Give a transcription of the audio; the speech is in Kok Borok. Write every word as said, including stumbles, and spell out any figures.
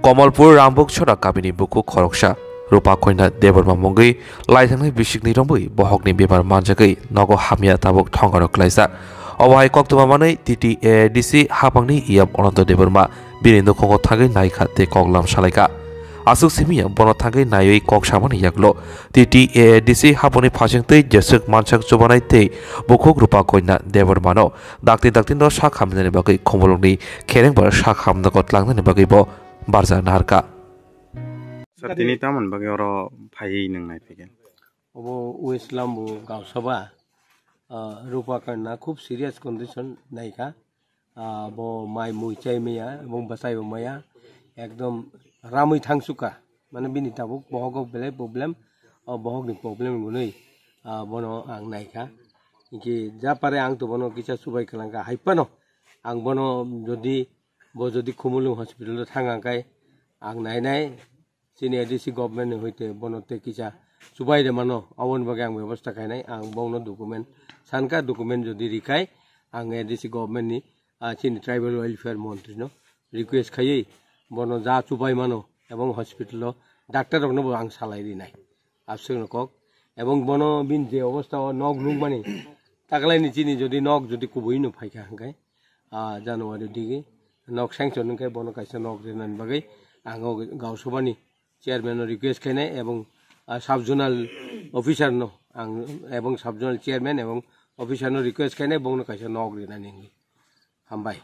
Komolpur Rambuk Chora kamini bukhuk khoroksa Rupa Koina Debbarma mungwi laithangnai bisikni romwi bohokni bemar manjagwi nogo hamya tabuk thongaro klaijak. Obo hai koktwma manwi T T A A D C hapangni E M Ananto Debbarma bini nukhungo thangwi naikha tei koklam salaikha. Aswk simiya bono thangwi naiwi kok samani yaklo T T A A D C hapangni phasingtwi jeswk mansak chubanai tei bukhuk Rupa Koina Debbarmano dakti dakti no sak hamnani bagwi Khumulwngni kherengbar sak hamnago tlangnani bagwi bo barja naharkha. Sir, tini tamoni bagwi oro phaiwi nwng naiphaigen? Obo West Lambu Gausaba, ah, Rupa Koina khub serious condition naikha. Ah, bo mai mui chai maya, ebong bwsai bo maya, ekdom ramwi thangsuka. Mane bini tabuk bohogo belai problem, o bohokni problem gunwi, ah, bono ang naikha. Hinkhe ja pare ang to bono kisa chubai kwlangkha. Hai phano ang bono jodi, bo jodi Khumulwng hospital o thang angkhe ang nainai, chini A D C government ni hoite bono tei kisa chubai de mano, aboni bagwi ang bebosta khainai, ang bongno document sankha, document jodi rikhai, ang A D C government ni, ah, chini tribal welfare montri no request khaiwi bono ja chubai mano, ebong hospital o doctor rokno bo ang salai rinai, abswk no kok, ebong bono bin je obostha o nok nukmani taklaini chini jodi nok jodi kubui no phaikha hwnkhe, ah, January digi nok sanction wngkhe bono kaisa nok rinani bagwi ang o Gausabani chairman no request khainai ebong, ah, sub zonal officer no ang ebong sub zonal chairman ebong officer no request khainai bongno kaisa nok rinani hwnwi. Hambai.